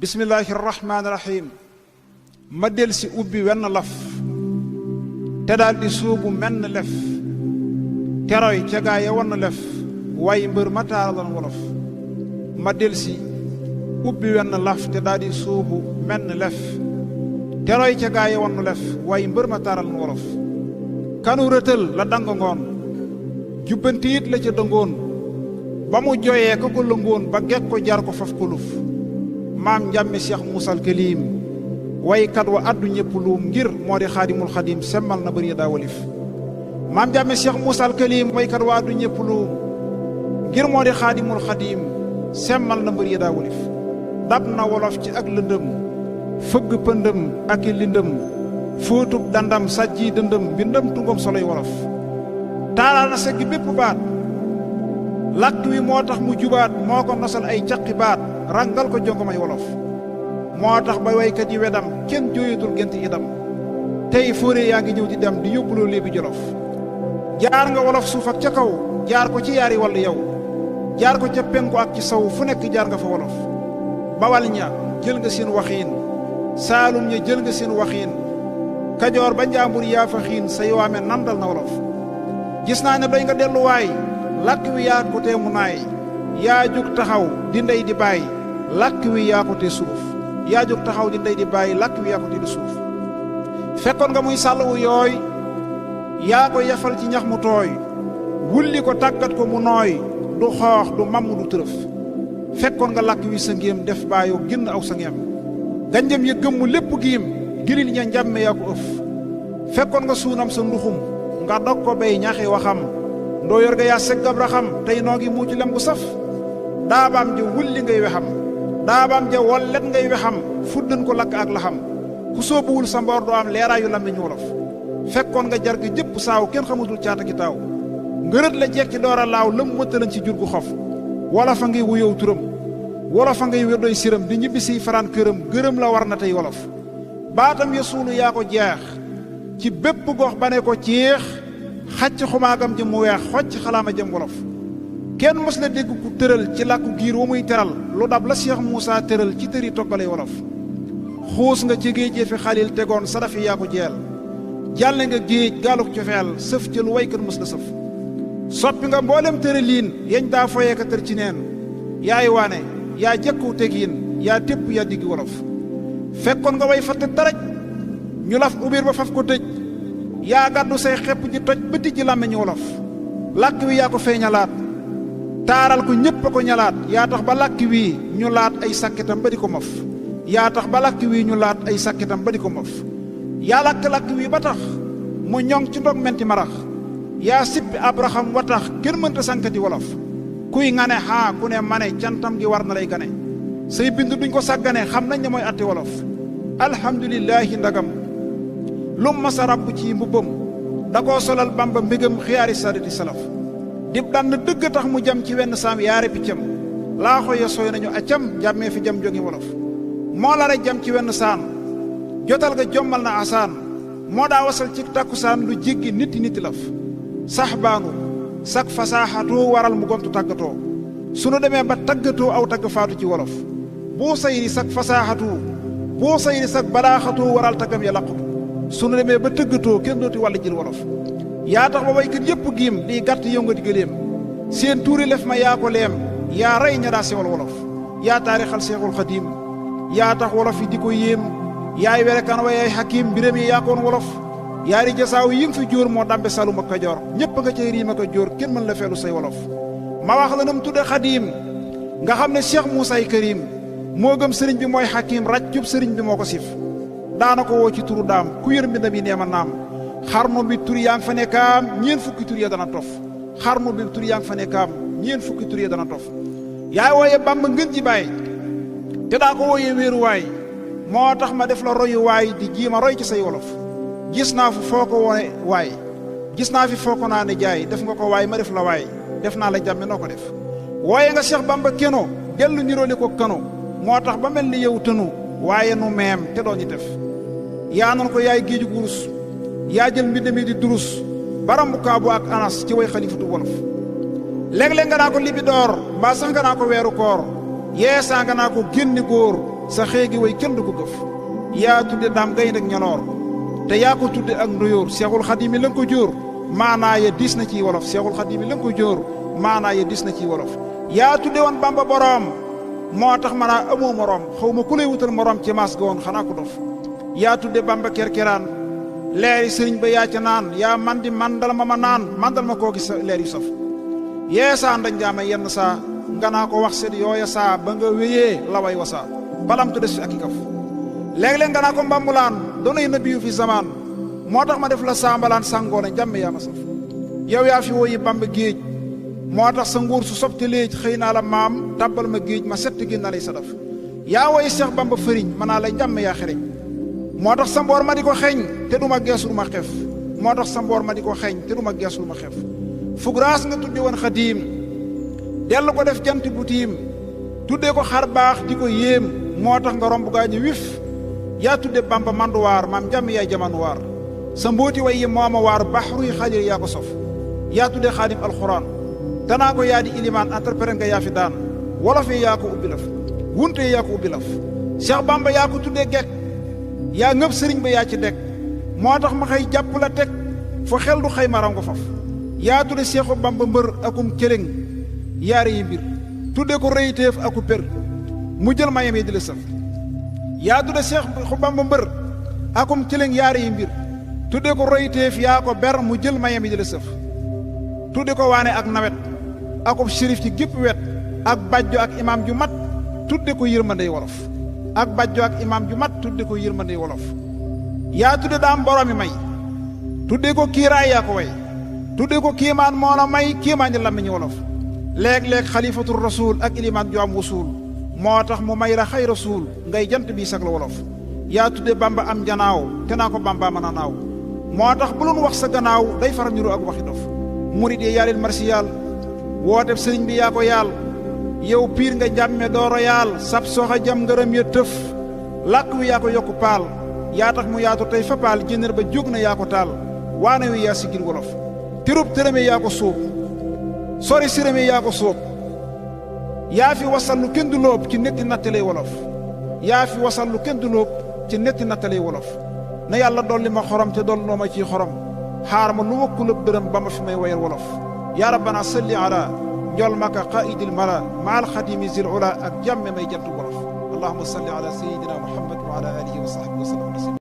bismillahi rahmaani rahim ma del si ubbi wenn laf te daal di suubu menn lef teroy ca gaa ya wann lef way mbër ma taaralan wolof ma del si ubbi wenn laf te daal di suubu menn lef teroy ca gaa ya wann lef way mbër ma taaralan wolof kanu rëtël la dang ngoon jubbantiit la ca dëngoon ba mu joyee ka ko lëngoon ba gekk ko jar ko faf ko luf maam njàmme Cheikh Moussa al Kalim waykat wa addu ñépp luum ngir moo di xaadimul xadim semmal na bëri daa walif maam njàmme Cheikh Moussa al Kalim waykat wa addu ñépp luum ngir moo di xaadimul xadim semmal na bëri daa walif dab na wolof ci ak lëndëm fëgg pëndëm ak i lindëm fóotub dandam sàjji dëndëm bindëm tungom soloy wolof taalaal na segg bépp baat làkk wi moo tax mu jubaat moo ko nosal ay caqi baat rangal ko jongomay wolof moo tax ba waykat yi wedam kenn jooyatul gent idam tey fóore yaa ngi ñëw di dem di yóbbuloo léebi jolof jaar nga wolof suuf ak ca kaw jaar ko ci yaari wàllu yow jaar ko ca penku ak ci saw fu nekk jaar nga fa wolof bawal ña jël nga seen waxiin saalum ña jël nga seen waxiin kajoor ba njaambur yaa fa xiin say waame nandal na wolof gis naa ne doy nga delluwaay làkk wi yaa ko tee mu naay yaa jug taxaw di ndey di bàyyi làkk wi yaa ko tee suuf yaa jug taxaw di ndey di bàyyi làkk wi yaa ko tee di suuf fekkoon nga muy sàllwu yooy yaa ko yafal ci ñax mu tooy wulli ko tàggat ko mu nooy du xoox du mamm du tërëf fekkoon nga làkk wi sa ngéem def baayoo génn aw sa ngeem ganjëm ya gëmm lépp giim giril ña njàmme yaa ko ëf fekkoon nga suunam sa nduxum nga dog ko bay ñaxi waxam ndoo yor ga yaa seggab raxam tey noo ngi muucu lem gu saf daabaam ja wulli ngay wexam daabaam ja wollet ngay wexam fuddan ko lakk ak laxam ku soobuwul sa mboor doo am leeraayu lam ñu wolof fekkoon nga jar gi jëpp saaw kenn xamatul caata ki taaw ngërët la jekki door a laaw lëm mëttalan ci jur gu xof wolof a ngay wuyow turam wolof a ngay wér doy siram di ñibbisi faraan këram gërëm la war na tey wolof baatam ya suulu yaa ko jeex ci bépp gox ba ne ko ciix xacc xumaagam ji mu weex xocc xalaama jëm wolof kenn mos la dégg ku tëral ci làkku giir wa muy teral lu dab la Cheikh Moussa tëral ci tëri toggalay wolof xuus nga ci géej fi xalil tegoon sadafi yaa ko jeel jàlle nga géej gaaluk cofeel sëf ca lu waykat mos la sëf soppi nga mboolem tëraliin yeñ daa foyee ka tër ci neen yaay waane yaa jekku tegiin yaa tépp yaa diggi wolof fekkoon nga way fatt taraj ñu laf ubbiir ba faf ko tëj yaa gàddu say xepp ji toj ba tijji làmmeñu wolof làkk wi yaa ko feeñalaat taaral ko ñépp a ko ñalaat yaa tax ba làkk wii ñu laat ay sàkkitam ba di ko mof yaa tax ba làkk wii ñu laat ay sàkkitam ba di ko mof yaa làkk-làkk wii ba tax mu ñoŋ ci ndog menti marax yaa sippi ab raxam wa tax kenn mënta sànkati wolof kuy ngane xaa ku ne mane cantam gi war na lay gane say bind duñ ko sàggane xam nañ ne mooy atti wolof alhamdulillahi ndagam lum masa rabb ci mbubbam da koo solal bamba mbégam xiyaari sadati salaf dib dann dëgg tax mu jam ci wenn saam yaari piccam laaxo ya sooy nañu accam jàmmee fi jam jógi wolof moo la rek jam ci wenn saan jotal ga jommal na asaan moo daa wasal ci takkusaan lu jéggi nitti laf sax baanu sak fasaaxatoo waral mu gontu tàggatoo sunu demee ba tàggatoo aw tagg faatu ci wolof boo sayri sak fasaaxatoo boo sayri sak balaaxatoo waral taggam ya laqatu sunu demee ba tëggatoo kenn dooti wàll jël wolof yaa tax ba waykat yépp giim di gàtt yow nga di gëléem seen tuuri lef ma yaa ko leem yaa rey ña daa sewal wolof yaa taarixal seexul xadiim yaa tax wolof yi di ko yéem yaay werekan wa yaay xakiim mbiram yi yaa koon wolof yaari jasaaw yi nga fi jóor moo dambe salum ak kajoor ñépp nga cay riim ak a jóor kenn mën la feelu say wolof ma wax la nam tudde xadiim nga xam ne Cheikh Moussa Karim moo gëm sëriñ bi mooy xakiim ràccub sëriñ bi moo ko sif daana ko woo ci turu daam ku yër mbindam yi neema naam xarnu bi tur yaa ngi fa nekkaam ñeen fukki tur ya dana tof xarnu bi tur yaa ngi fa nekkaam ñeen fukki tur ya dana tof yaay wooye bamba ngën ji baay te daa ko wooyee wéeruwaay moo tax ma def la royu waay di jiima roy ci say wolof gis naa fu foo ko wone waay gis naa fi foo ko naa ne jaay def nga ko waay ma def la waay def naa la jàmme noo ko def wooye nga Cheikh Bamba keno dellu nirooli ko kano moo tax ba mel ni yow tënu waaye nu meem te doo ñu def yaa noon ko yaay géeju gurus yaa jël mbind mi di durus baram bu kaabu ak anas ci way xalifatu wolof léeg-léeg nga naa ko libi door mbaa sax nga naa ko weeru koor yeesaa nga naa ko génni góor sa xéegi way kenn du ko gëf yaa tudde daam gaynde ak ñaloor te yaa ko tudde ak ndoyóor seexul xadim mi la nga ko jóor maanaa ya dis na ciy wolof seexul xadim mi la nga ko jóor maanaa ya dis na ciy wolof yaa tudde woon bamba boroom moo tax manaa amoo moroom xaw ma ku lay wutal moroom ci maas ga woon xanaa ko dof yaa tudde bamba kerkeraan leeri sëriñ ba yaa ca naan yaa man di mandal ma naan mandal ma koo gis leer yu saf yee saa ndanjaama yenn saa nga naa ko wax set yooya saa ba nga wéyee laway wasaa balam tu des fi ak i kaf léeg-léeg nga naa ko mbambulaan doonay nabi yu fi zamaan moo tax ma def la saambalaan sàngoone jàmme yaa ma saf yow yaa fi wooyi bamba géej moo tax sa nguur su sobte léej xëy naa la maam tàbbal ma géej ma sett gi na lay sa daf yaa woy seex bamba fëriñ mën naa lay jàmme yaa xereñ moo tax sa mboor ma di ko xeeñ te du ma geesu du ma xef moo tax sa mboor ma di ko xeeñ te du ma geesu du ma xef fugraas nga tudde woon xadiim dellu ko def jant bu tiim tuddee ko xar baax di ko yéem moo tax nga romb gaa ñi wif yaa tudde bamba manduwaar maam jàmm yaay jamanuwaar sa mbóoti way yi mooma waar baxruy xaadir yaa ko sof yaa tudde xaadim alxuraan danaa ko yaa di ilimaan entrepreneur nga yaa fi daan wolof yi yaa ko ubbi laf wunte yi yaa ko ubbi laf Cheikh Bamba yaa ko tuddee gekk yaa ngëb sëriñ ba yaa ci dekk moo tax ma xëy jàpp la teg fo xel du xëy maram ko faf yaa tudde Seexu Bamba mbër akum cëléŋ yaare yi mbir tudde ko rëyteef aku pér mu jël mayam yi di la sëf yaa tudde Seexu Bamba mbër akum cëléŋ yaare yi mbir tudde ko rëyteef yaa ko ber mu jël mayam yi di la sëf tudde ko waane ak nawet akub shérif ci gépp wet ak bajjo ak imaam ju mat tudde ko yërmandey wolof ak bajjo ak imaam ju mat tudde ko yërmandey wolof yaa tudde daam boroomi may tudde ko kiiraay yaa ko way tudde ko kiimaan moo la may kiimaan di lammiñu wolof léeg-léeg xalifatu rasul ak ilimaan ju am wusuul moo tax mu may la xay rasul ngay jant bii sag la wolof yaa tudde bamba am janaaw te naa ko bamba mën a naaw moo tax bu loon wax sa gannaaw day faral niru ak waxi dof murid yi yaa leen marsiyaal woote sëriñ bi yaa ko yaal yow piir nga jàmme dooro yaal sab soxa jam ngërëm ya tëf làkk wi yaa ko yokku paal yaa tax mu yaatu tey fa paal jëndër ba jóg na yaa ko taal waane wi yaa siggil wolof tirub tërëme yaa ko suub sori sërëme yaa ko suub yaa fi wasal lu kenn du lóob ci netti nattalay wolof yaa fi wasal lu kenn du lóob ci netti nattalay wolof na yàlla dolli ma xorom te dolli noo ma ciy xorom xaar ma lu wakkulëb dërëm ba ma fi may wayal wolof yaa rabbana salli ala njol maka qaidil mala ma alxadimi zil ula ak jàmme may jantu wolof allahuma salli ala sayidina muhammad wa ala alihi wa sahbihi wa sallam